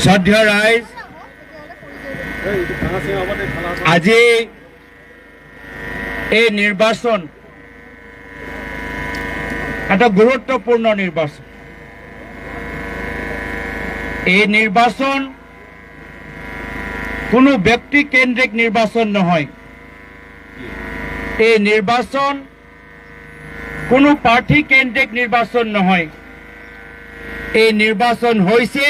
শ্ৰদ্ধেয় ৰাইজ, আজি এই নিৰ্বাচন এটা গুৰুত্বপূৰ্ণ নিৰ্বাচন। এই নিৰ্বাচন কোনো ব্যক্তিকেন্দ্ৰিক নিৰ্বাচন নহয়। এই নিৰ্বাচন কোনো প্ৰাৰ্থীকেন্দ্ৰিক নিৰ্বাচন নহয়। এই নিৰ্বাচন হৈছে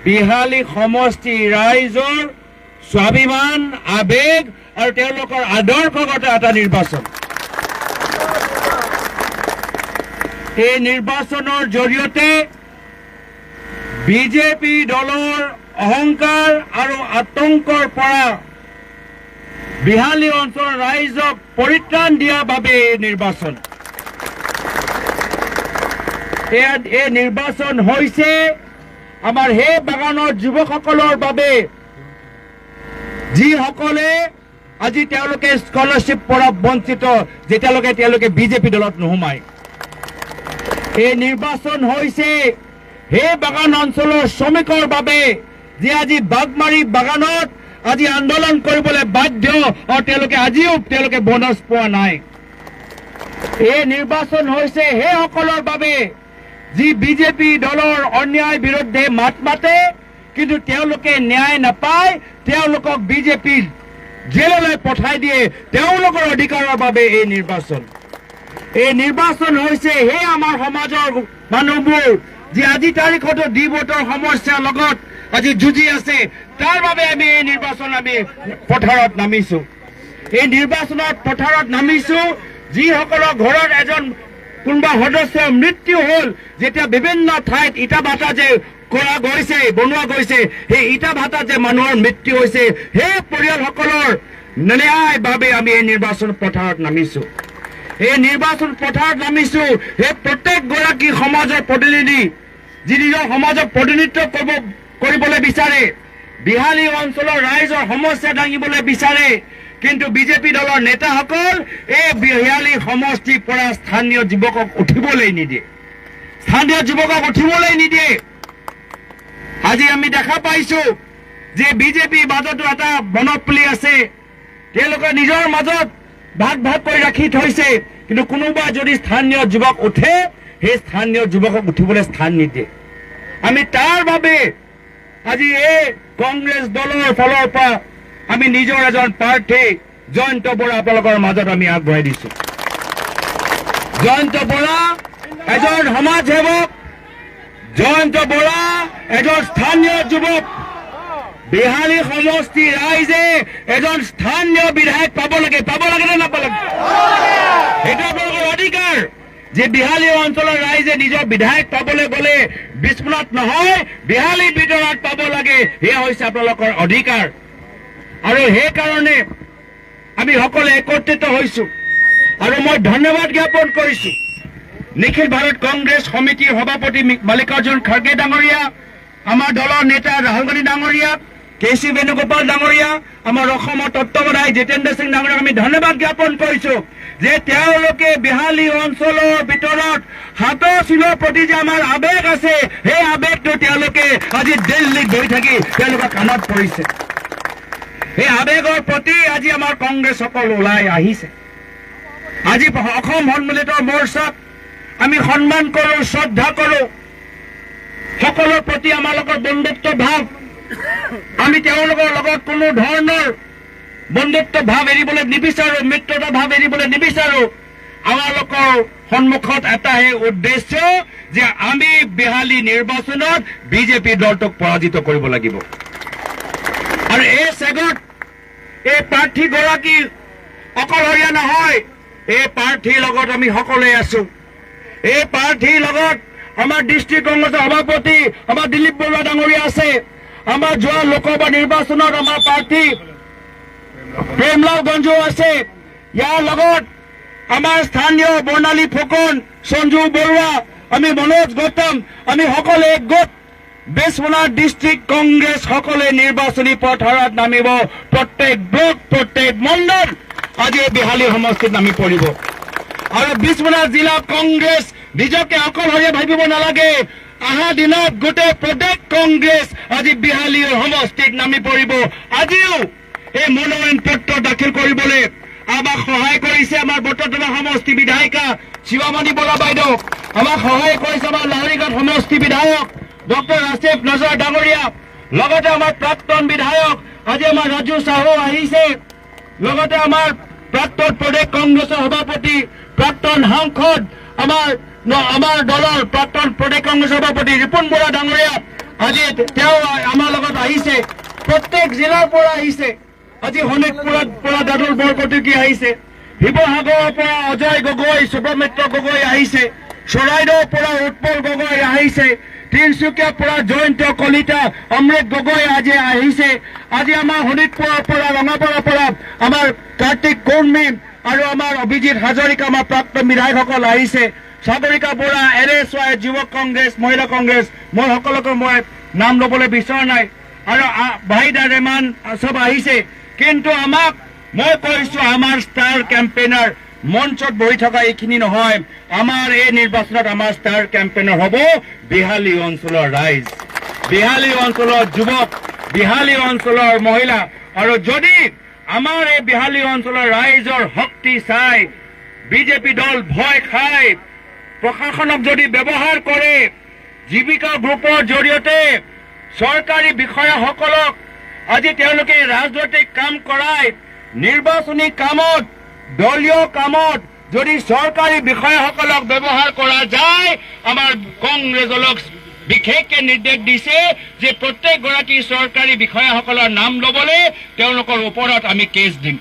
বিহালী সমষ্টি ৰাইজৰ স্বাভিমান, আবেগ আৰু তেওঁলোকৰ আদৰ্শগত এটা নিৰ্বাচন। এই নিৰ্বাচনৰ জৰিয়তে বিজেপি দলৰ অহংকাৰ আৰু আতংকৰ পৰা বিহালী অঞ্চলৰ ৰাইজক পৰিত্ৰাণ দিয়াৰ বাবে এই নিৰ্বাচন। এই নিৰ্বাচন হৈছে আমাৰ সেই বাগানৰ যুৱকসকলৰ বাবে যিসকলে আজি তেওঁলোকে স্কলাৰশ্বিপ পৰা বঞ্চিত, যেতিয়ালৈকে তেওঁলোকে বিজেপি দলত নোসোমায়। এই নিৰ্বাচন হৈছে সেই বাগান অঞ্চলৰ শ্ৰমিকৰ বাবে যি আজি বাগমাৰী বাগানত আজি আন্দোলন কৰিবলৈ বাধ্য আৰু তেওঁলোকে আজিও তেওঁলোকে বোনাছ পোৱা নাই। এই নিৰ্বাচন হৈছে সেইসকলৰ বাবে যি বিজেপি দলৰ অন্যায় বিৰুদ্ধে মাত মাতে, কিন্তু তেওঁলোকে ন্যায় নাপায়, তেওঁলোকক বিজেপিৰ জেললৈ পঠাই দিয়ে। তেওঁলোকৰ অধিকাৰৰ বাবে এই নিৰ্বাচন। এই নিৰ্বাচন হৈছে সেই আমাৰ সমাজৰ মানুহবোৰ যি আজি তাৰিখতো ডি ভোটৰ সমস্যাৰ লগত আজি যুঁজি আছে, তাৰ বাবে আমি এই নিৰ্বাচন আমি পথাৰত নামিছো। এই নিৰ্বাচনত পথাৰত নামিছো যিসকলৰ ঘৰত এজন কোনোবা সদস্যৰ মৃত্যু হ'ল, যেতিয়া বিভিন্ন ঠাইত ইটা ভাটা যে কৰা গৈছে, বনোৱা গৈছে, সেই ইটা ভাটাত যে মানুহৰ মৃত্যু হৈছে, সেই পৰিয়ালসকলৰ ন্যায় বাবে আমি এই নিৰ্বাচন পথাৰত নামিছো। এই নিৰ্বাচন পথাৰত নামিছো সেই প্ৰত্যেকগৰাকী সমাজৰ প্ৰতিনিধি যি নিজৰ সমাজক প্ৰতিনিধিত্ব কৰিবলৈ বিচাৰে, বিহালী অঞ্চলৰ ৰাইজৰ সমস্যা দাঙিবলৈ বিচাৰে, কিন্তু বিজেপি দলৰ নেতাসকল এই বিহালী সমষ্টিৰ পৰা স্থানীয় যুৱকক উঠিবলৈ নিদিয়ে, স্থানীয় যুৱকক উঠিবলৈ নিদিয়ে। আজি আমি দেখা পাইছো যে বিজেপিৰ মাজতো এটা মনোপলি আছে, তেওঁলোকে নিজৰ মাজত ভাগ ভাগ কৰি ৰাখি থৈছে, কিন্তু কোনোবা যদি স্থানীয় যুৱক উঠে, সেই স্থানীয় যুৱকক উঠিবলৈ স্থান নিদিয়ে। আমি তাৰ বাবে আজি এই কংগ্ৰেছ দলৰ ফালৰ পৰা আমি নিজৰ এজন প্ৰাৰ্থী জয়ন্ত বৰা আপোনালোকৰ মাজত আমি আগবঢ়াই দিছো। জয়ন্ত বৰা এজন সমাজসেৱক, জয়ন্ত বৰা এজন স্থানীয় যুৱক। বিহালী সমষ্টি ৰাইজে এজন স্থানীয় বিধায়ক পাব লাগে, পাব লাগে নে নাপাব লাগে? সেইটো আপোনালোকৰ অধিকাৰ যে বিহালী অঞ্চলৰ ৰাইজে নিজৰ বিধায়ক পাবলৈ গ'লে বিশ্বনাথ নহয় বিহালীৰ ভিতৰত পাব লাগে, সেয়া হৈছে আপোনালোকৰ অধিকাৰ। আৰু সেইকাৰণে আমি সকলোৱে একত্ৰিত হৈছো আৰু মই ধন্যবাদ জ্ঞাপন কৰিছো নিখিল ভাৰত কংগ্ৰেছ সমিতিৰ সভাপতি মল্লিকাৰ্জুন খাৰ্গে ডাঙৰীয়া, আমাৰ দলৰ নেতা ৰাহুল গান্ধী ডাঙৰীয়া, কে চি বেণুগোপাল ডাঙৰীয়া, আমাৰ অসমৰ তত্ত্বাৱধায়ক জিতেন্দ্ৰ সিং ডাঙৰীয়াক আমি ধন্যবাদ জ্ঞাপন কৰিছো যে তেওঁলোকে বিহালী অঞ্চলৰ ভিতৰত হাতৰ চিনৰ প্ৰতি যে আমাৰ আৱেগ আছে, সেই আৱেগটো তেওঁলোকে আজি দিল্লীত বহি থাকি তেওঁলোকৰ কাণত পৰিছে। সেই আৱেগৰ প্ৰতি আজি আমাৰ কংগ্ৰেছসকল ওলাই আহিছে। আজি অসম সন্মিলিত মৰ্চাক আমি সন্মান কৰোঁ, শ্ৰদ্ধা কৰোঁ, সকলোৰ প্ৰতি আমালোকৰ বন্ধুত্ব ভাৱ, আমি তেওঁলোকৰ লগত কোনো ধৰণৰ বন্ধুত্ব ভাৱ এৰিবলৈ নিবিচাৰো, মিত্ৰতা ভাৱ এৰিবলৈ নিবিচাৰো। আমালোকৰ সন্মুখত এটাহে উদ্দেশ্য যে আমি বিহালী নিৰ্বাচনত বিজেপি দলটোক পৰাজিত কৰিব লাগিব। আৰু এই চেগত এই প্ৰাৰ্থীগৰাকী অকলশৰীয়া নহয়, এই প্ৰাৰ্থীৰ লগত আমি সকলোৱে আছো। এই প্ৰাৰ্থীৰ লগত আমাৰ ডিষ্ট্ৰিক্ট কংগ্ৰেছৰ সভাপতি আমাৰ দিলীপ বৰুৱা ডাঙৰীয়া আছে, আমাৰ যোৱা লোকসভা নিৰ্বাচনত আমাৰ প্ৰাৰ্থী প্ৰেমলাল গঞ্জু আছে, ইয়াৰ লগত আমাৰ স্থানীয় বৰ্ণালী ফুকন, সঞ্জু বৰুৱা, আমি মনোজ গৌতম, আমি সকলোৱে একগোট বিশ্বনাথ ডিষ্ট্ৰিক্ট কংগ্ৰেছ সকলোৱে নিৰ্বাচনী পথাৰত নামিব। প্ৰত্যেক ব্লক, প্ৰত্যেক মণ্ডল আজি বিহালী সমষ্টিত নামি পৰিব। আৰু বিশ্বনাথ জিলা কংগ্ৰেছ নিজকে অকলশৰীয়া ভাবিব নালাগে। অহা দিনত গোটেই প্ৰদেশ কংগ্ৰেছ আজি বিহালী সমষ্টিত নামি পৰিব। আজিও এই মনোনয়ন পত্ৰ দাখিল কৰিবলৈ আমাক সহায় কৰিছে আমাৰ বটদ্ৰৱা সমষ্টি বিধায়িকা শিৱামণি বৰা বাইদেউ, আমাক সহায় কৰিছে আমাৰ লাহৰীঘাট সমষ্টি বিধায়ক ডক্টৰ ৰাজীৱ নজৰ ডাঙৰীয়া, লগতে আমাৰ প্ৰাক্তন বিধায়ক আজি আমাৰ ৰাজু চাহু আহিছে, লগতে আমাৰ প্ৰাক্তন প্ৰদেশ কংগ্ৰেছৰ সভাপতি, প্ৰাক্তন সাংসদ, আমাৰ দলৰ প্ৰাক্তন প্ৰদেশ কংগ্ৰেছৰ সভাপতি ৰিপুণ বৰা ডাঙৰীয়া আজি তেওঁ আমাৰ লগত আহিছে। প্ৰত্যেক জিলাৰ পৰা আহিছে। আজি শোণিতপুৰত পৰা দাদুল বৰকটকী আহিছে, শিৱসাগৰৰ পৰা অজয় গগৈ, সুব্ৰমিত্ৰ গগৈ আহিছে, চৰাইদেউৰ পৰা উৎপল গগৈ আহিছে, তিনিচুকীয়াৰ পৰা জয়ন্ত কলিতা, অমৃত গগৈ আজি আহিছে। আজি আমাৰ শোণিতপুৰৰ পৰা, ৰঙাপাৰাৰ পৰা আমাৰ কাৰ্তিক কৰ্মী আৰু আমাৰ অভিজিত হাজৰিকা, আমাৰ প্ৰাক্তন বিধায়কসকল আহিছে, Sagarika Bora, N S Y, যুৱক কংগ্ৰেছ, মহিলা কংগ্ৰেছ, মই সকলোকে মই নাম ল'বলৈ বিচৰা নাই, আৰু ভাইদা ৰেহমান চব আহিছে। কিন্তু আমাক মই কৈছো, আমাৰ ষ্টাৰ কেম্পেইনাৰ মঞ্চত বহি থকা এইখিনি নহয়, আমাৰ এই নিৰ্বাচনত আমাৰ ষ্টাৰ কেম্পেইনাৰ হ'ব বিহালী অঞ্চলৰ ৰাইজ, বিহালী অঞ্চলৰ যুৱক, বিহালী অঞ্চলৰ মহিলা। আৰু যদি আমাৰ এই বিহালী অঞ্চলৰ ৰাইজৰ শক্তি চাই বিজেপি দল ভয় খাই প্ৰশাসনক যদি ব্যৱহাৰ কৰে, জীৱিকা গ্ৰুপৰ জৰিয়তে চৰকাৰী বিষয়াসকলক আজি তেওঁলোকে ৰাজনৈতিক কাম কৰাই, নিৰ্বাচনী কামত, দলীয় কামত যদি চৰকাৰী বিষয়াসকলক ব্যৱহাৰ কৰা যায়, আমাৰ কংগ্ৰেছ দলক বিশেষকে নিৰ্দেশ দিছে যে প্ৰত্যেকগৰাকী চৰকাৰী বিষয়াসকলৰ নাম ল'বলৈ তেওঁলোকৰ ওপৰত আমি কেছ দিম।